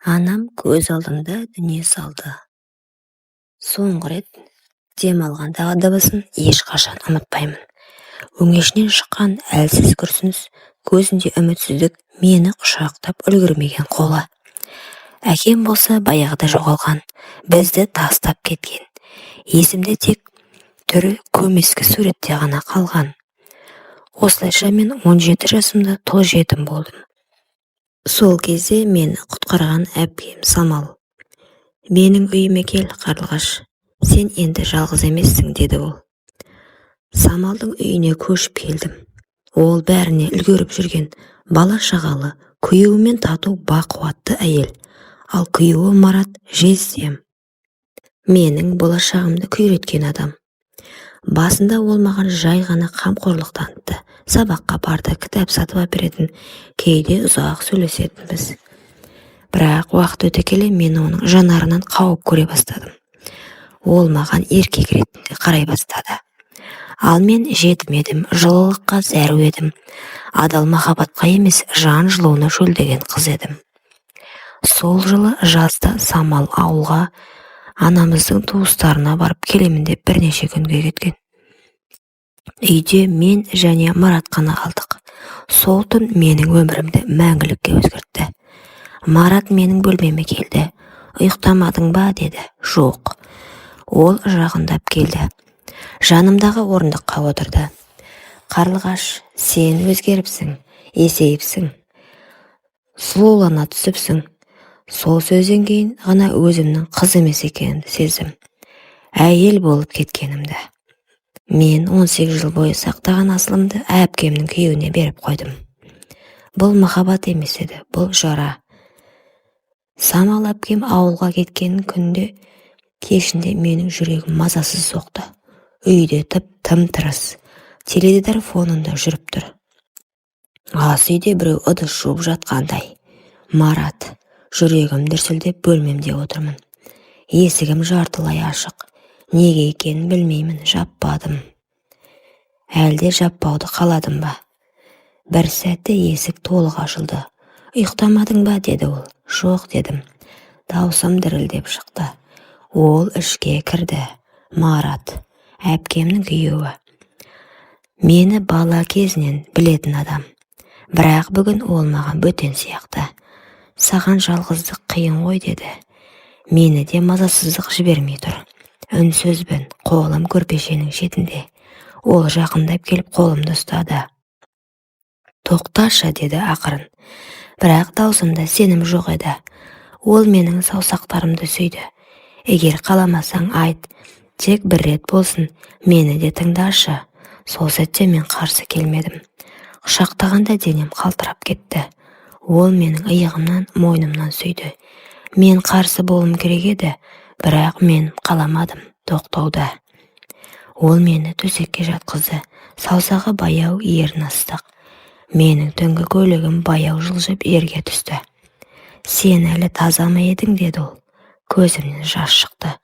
Анам көз алдымда дүние салды. Соңғы рет дем алғандағы дыбысын ешқашан ұмытпаймын. Өңешінен шыққан әлсіз күрсініс, көзінде үмітсіздік, мені құшақтап үлгермеген қолы. Әкем болса, баяғыда жоғалған, бізді тастап кеткен. Есімде тек түрі көмескі суретте ғана қалған. Осылайша мен 17 жасымда тұл жетім болдым. Сол кезде мені құтқарған әпкем Самал. «Менің үйіме кел, Қарлығаш, сен енді жалғыз емессің», – деді ол. Самалдың үйіне көшіп келдім. Ол бәріне үлгеріп жүрген, бала-шағалы, күйеуімен тату, бақуатты әйел. Ал күйеуі Марат жездем. Менің болашағымды күйреткен адам. Басында ол маған жай ғана қамқорлық танытты. Сабаққа барды, кітап сатып әперетін, кейде ұзақ сөйлесетінбіз. Бірақ уақыт өте келе мен оның жанарынан қауіп көре бастадым. Ол маған еркек ретінде қарай бастады. Ал мен жетім едім, жылылыққа зәру едім. Адал махаббатқа емес, жан жылуына шөлдеген қыз едім. Сол жылы жазда Самал ауылға, анамыздың туыстарына барып келемін деп бірнеше күнге кеткен. Үйде мен және Марат қана қалдық. Сол түн менің өмірімді мәңгілікке өзгертті. Марат менің бөлмеме келді. «Ұйықтамадың ба?» – деді. «Жоқ». Ол жақындап келді. Жанымдағы орындыққа отырды. «Қарлығаш, сен өзгеріпсің, есейіпсің. Сұлулана түсіпсің». Сол сөзден кейін ғана өзімнің қыз емес екенімді сездім. Әйел болып кеткенімді. Мен 18 жыл бойы сақтаған асылымды әпкемнің күйеуіне беріп қойдым. Бұл махаббат емес еді, бұл жара. Самал әпкем ауылға кеткен күнде кешінде менің жүрегім мазасыз соқты. Үйде тып-тым-тырыс. Теледидар фонында жүріп тұр. Ас үйде біреу ыдыс жуып жатқандай. Марат. Жүрегім дүрсілдеп, бөлмемде отырмын. Есігім жартылай ашық. Неге екенін білмеймін, жаппадым. Әлде жаппауды қаладым ба? Бір сәтте есік толық ашылды. «Ұйықтамадың ба?» – деді ол. «Жоқ», – дедім. Даусым дірілдеп шықты. Ол ішке кірді. Марат, әпкемнің күйеуі. Мені бала кезінен білетін адам. Бірақ бүгін ол маған бөтен сияқты. «Саған жалғыздық қиын ғой», – деді. Мені де мазасыздық жібермей тұр. Үнсізбін, қолым көрпешенің шетінде. Ол жақындап келіп қолымды ұстады. «Тоқташы», – деді ақырын. Бірақ даусымда сенім жоқ еді. Ол менің саусақтарымды сүйді. «Егер қаламасаң, айт, тек бір рет болсын, мені де тыңдашы». Сол сәтте мен қарсы келмедім. Құшақтағанда денем қалтырап кетті. Ол менің иығымнан, мойнымнан сүйді. Мен қарсы болуым керек еді, бірақ мен қаламадым тоқтауды. Ол мені төсекке жатқызды. Саусағы баяу, ерні ыстық. Менің түнгі көлігім баяу жылжып жерге түсті. «Сен әлі таза ма едің?» – деді ол. Көзімнен жас шықты.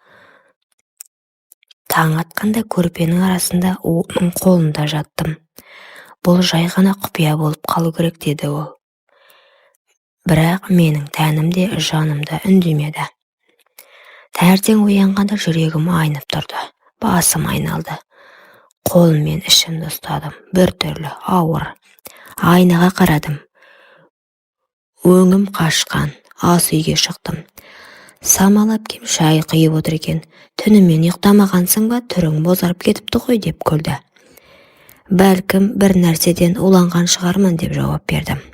Таң атқанда көрпенің арасында оның қолында жаттым. «Бұл жай ғана құпия болып қалу керек», – деді ол. Бірақ менің тәнім де, жаным да үндемеді. Таңертең оянғанда жүрегім айнып тұрды, басым айналды. Қолыммен ішімді ұстадым, бір түрлі ауыр. Айнаға қарадым. Өңім қашқан. Ас үйге шықтым. Самал әпкем шай құйып отыр екен. «Түнімен ұйықтамағансың ба, түрің бозарып кетіпті ғой», – деп күлді. «Бәлкім, бір нәрседен уланған шығармын», – деп жауап бердім.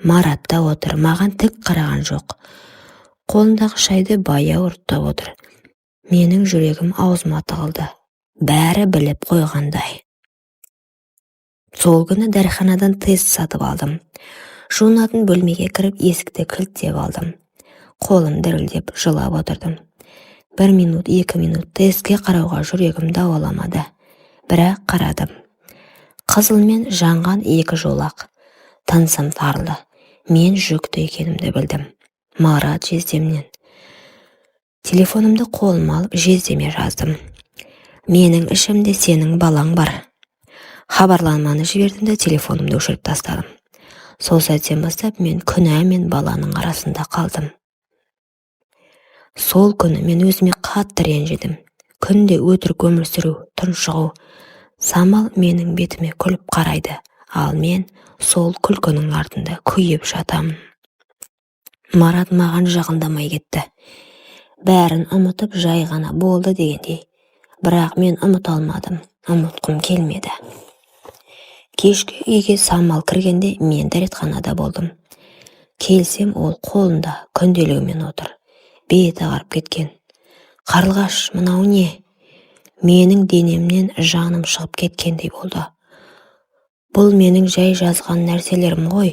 Марат та отыр, маған тік қараған жоқ. Қолындағы шайды баяу ұрттап отыр. Менің жүрегім аузыма тығылды. Бәрі біліп қойғандай. Сол күні дәріханадан тест сатып алдым. Жуынатын бөлмеге кіріп, есікті кілттеп алдым. Қолым дірілдеп, жылап отырдым. Бір минут, 2 минут тестке қарауға жүрегім дауаламады. Бірақ қарадым. Қызылмен жанған екі жолақ. Тынысым тарылды. Мен жүкті екенімді білдім. Марат жездемнен. Телефонымды қолыма алып, жездеме жаздым: «Менің ішімде сенің балаң бар». Хабарламаны жібердім де, телефонымды өшіріп тастадым. Сол сәттен бастап мен күнә мен баланың арасында қалдым. Сол күні мен өзіме қатты ренжідім. Күнде өтірік өмір сүру, тұншығу. Самал менің бетіме күліп қарайды, ал мен сол күлкінің артында күйіп жатамын. Марат маған жақындамай кетті. Бәрін ұмытып, жай ғана болды дегендей. Бірақ мен ұмыта алмадым, ұмытқым келмеді. Кешкі үйге Самал кіргенде мен дәретханада болдым. Келсем, ол қолында күнделігімен отыр. Беті ағарып кеткен. Қарлығаш, мынау не? Менің денемнен жаным шығып кеткендей болды. Бұл менің жай жазған нәрселерім ғой.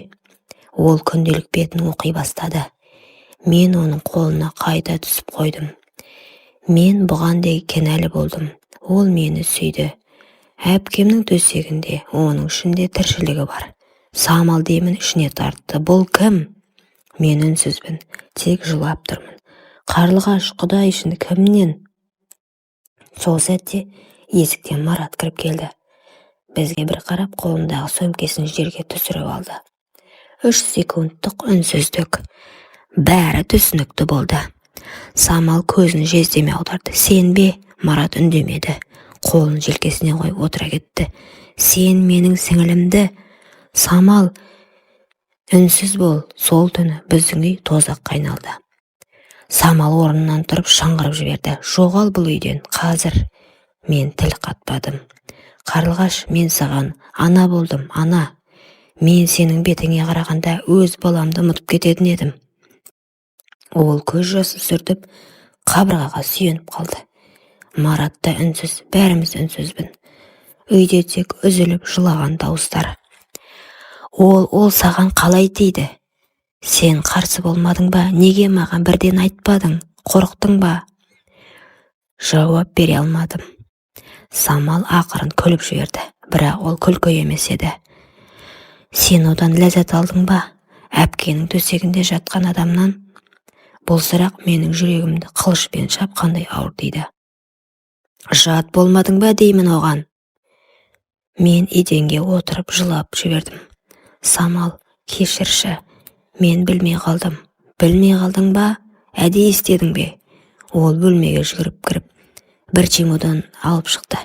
Ол күнделік бетін оқи бастады. Мен оның қолына қайта түсіп қойдым. Мен бұған да кінәлі болдым. Ол мені сүйді. Әпкемнің төсегінде, оның ішінде тіршілігі бар. Самал демін ішіне тартты. Бұл кім? Мен үнсізбін, тек жылап тұрмын. Қарлығаш, Құдай үшін, кімнен? Сол сәтте есіктен Марат кіріп келді. Бізге бір қарап, қолындағы сөмкесін жерге түсіріп алды. 3 секундтық үнсіздік. Бәрі түсінікті болды. Самал көзін жездеме аударды. Сен бе? Марат үндемеді. Қолын желкесіне қойып отыра кетті. Сен менің сіңілімді. Самал, үнсіз бол. Сол түні біздің үй тозаққа айналды. Самал орнынан тұрып шыңғырып жіберді. Жоғал бұл үйден, қазір. Мен тіл қатпадым. Қарлығаш, мен саған ана болдым, ана. Мен сенің бетіңе қарағанда өз баламды ұмытып кететін едім. Ол көз жасын сүртіп, қабырғаға сүйеніп қалды. Марат та үнсіз, бәріміз үнсізбін. Үйде тек үзіліп жылаған дауыстар. Ол саған қалай тиді? Сен қарсы болмадың ба? Неге маған бірден айтпадың? Қорықтың ба? Жауап бере алмадым. Самал ақырын күліп жіберді, бірақ ол күлкі емес еді. Сен одан ләззат алдың ба? Әпкенің төсегінде жатқан адамнан? Бұл сұрақ менің жүрегімді қылышпен шапқандай ауыр тиді. Жат болмадың ба деймін оған? Мен еденге отырып жылап жібердім. Самал, кешірші, мен білмей қалдым. Білмей қалдың ба? Әдейі істедің бе? Ол бөлмеге жүгіріп кіріп, бір чемодан алып шықты.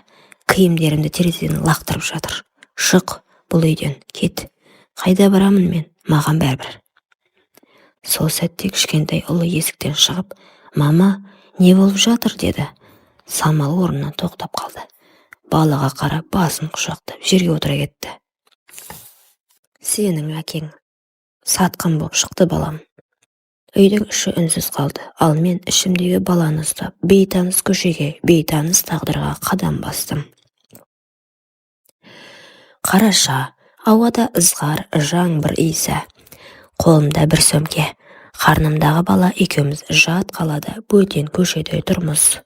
Киімдерімді терезеден лақтырып жатыр. Шық бұл үйден, кет. Қайда барамын мен? Маған бәрібір. Сол сәтте кішкентай ұлы есіктен шығып, «Мама, не болып жатыр?» деді. Самал орнынан тоқтап қалды. Балаға қарап, басын құшақтап, жерге отыра кетті. Сенің әкең сатқын боп шықты, балам. Үйдің іші үнсіз қалды, ал мен ішімдегі баланы ұстап, бейтаныс көшеге, бейтаныс тағдырға қадам бастым. Қараша, ауада ызғар, жаңбыр иісі. Қолымда бір сөмке, қарнымдағы бала екеуміз жат қалада, бөтен көшеде тұрмыз.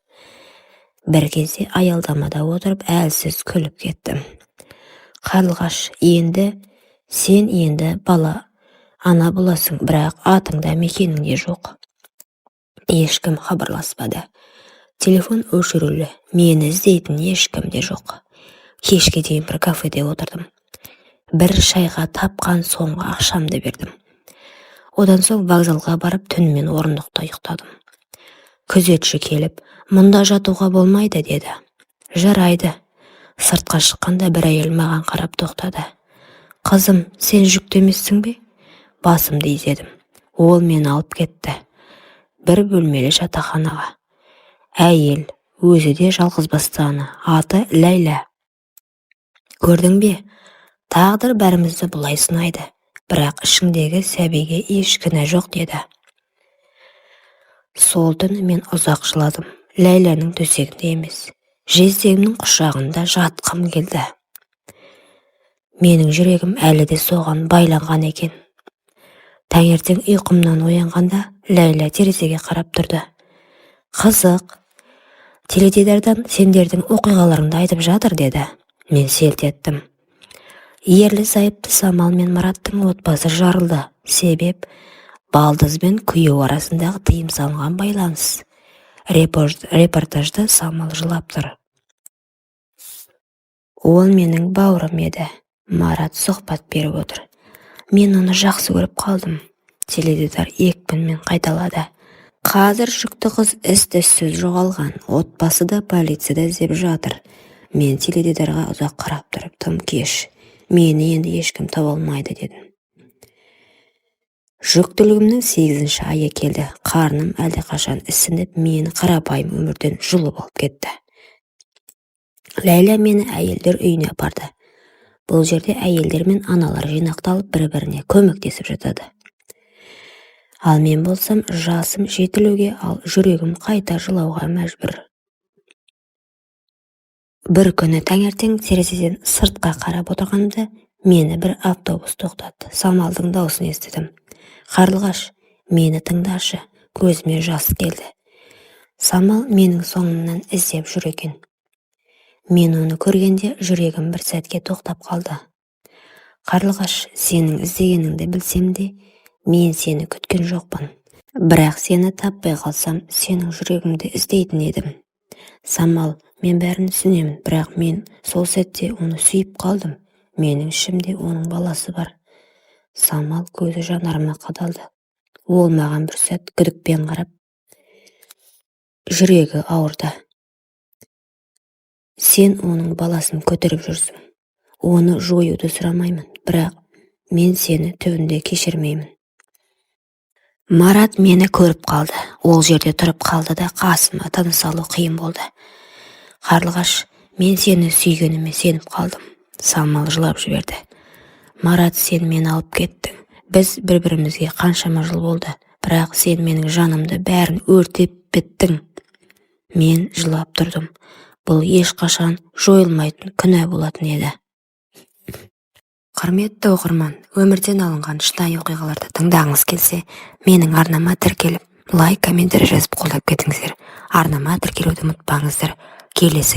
Бір кезде аялдамада отырып әлсіз күліп кеттім. Қарлығаш, енді сен енді бала ана боласың, бірақ атыңда мекеніңде жоқ. Ешкім хабарласпады. Телефон өшірулі, мені іздейтін ешкім де жоқ. Кешке дейін бір кафеде отырдым. Бір шайға тапқан соңғы ақшамды бердім. Одан соң вокзалға барып түнімен орындықта ұйықтадым. Күзетші келіп, мұнда жатуға болмайды деді. Жарайды. Сыртқа шыққанда бір әйел маған қарап тоқтады. Қызым, сен жүкті емессің бе? Басымды изедім. Ол мені алып кетті. Бір бөлмелі жатақханаға. Әйел, өзі де жалғызбасты ана, аты Ләйлә. Көрдің бе? Тағдыр бәрімізді бұлай сынайды. Бірақ ішіңдегі сәбиге еш кінә жоқ деді. Сол түні мен ұзақ жыладым. Ләйләнің төсегінде емес, жездемнің құшағында жатқым келді. Менің жүрегім әлі де соған байланған екен. Таңертең ұйқымнан оянғанда Ләйлә терезеге қарап тұрды. Қызық, теледидардан сендердің оқиғаларыңды айтып жатыр деді. Мен селт еттім. Ерлі-зайыпты Самал мен Мараттың отбасы жарылды. Себеп балдыз бен күйеу арасындағы тыйым салынған байланыс. Репортажда Самал жылап тұр. Ол менің бауырым еді. Марат сұхбат беріп отыр. Мен оны жақсы көріп қалдым. Теледидар екпінмен қайталады. Қазір жүкті қыз із-түзсіз жоғалған. Отбасы да, полиция да іздеп жатыр. Мен теледидарға ұзақ қарап тұрып, тым кеш. Мені енді ешкім таба алмайды дедім. Жүктілігімнің 8-ші айы келді. Қарным әлдеқашан ісініп, мені қарапайым өмірден жұлып алып кетті. Ләйлә мені әйелдер үйіне апарды. Бұл жерде әйелдер мен аналар жинақталып, бір-біріне көмектесіп жатады. Ал мен болсам, жасым жетілуге, ал жүрегім қайта жылауға мәжбүр. Бір күні таңертең терезеден сыртқа қарап отырғанымда мені бір автобус тоқтатты. Самалдың даусын естідім. Қарлығаш, мені тыңдашы, көзіме жас келді. Самал менің соңымнан іздеп жүр екен. Мен оны көргенде жүрегім бір сәтке тоқтап қалды. Қарлығаш, сенің іздегеніңді білсем де, мен сені күткен жоқпын. Бірақ сені таппай қалсам, сенің жүрегіңді іздейтін едім. Самал, мен бәрін түсінемін, бірақ мен сол сәтте оны сүйіп қалдым. Менің ішімде оның баласы бар. Самал көзі жанарыма қадалды. Ол маған бір сәт күдікпен қарап, жүрегі ауырды. Сен оның баласын көтеріп жүрсің. Оны жоюды сұрамаймын, бірақ мен сені түбінде кешірмеймін. Марат мені көріп қалды. Ол жерде тұрып қалды да, қасыма тыныс алу қиын болды. Қарлығаш, мен сені сүйгеніме сеніп қалдым. Самал жылап жіберді. Марат, сен мені алып кеттің. Біз бір-бірімізге қаншама жыл болды, бірақ сен менің жанымды бәрін өртеп біттің. Мен жылап тұрдым. Бұл ешқашан жойылмайтын күнә болатын еді. Құрметті оқырман, өмірден алынған шынайы оқиғаларды тыңдағыңыз келсе, менің арнама тіркеліп, лайк, комментарий жазып қолдап кетіңіздер. Арнама тіркелуді ұмытпаңыздар. Келесі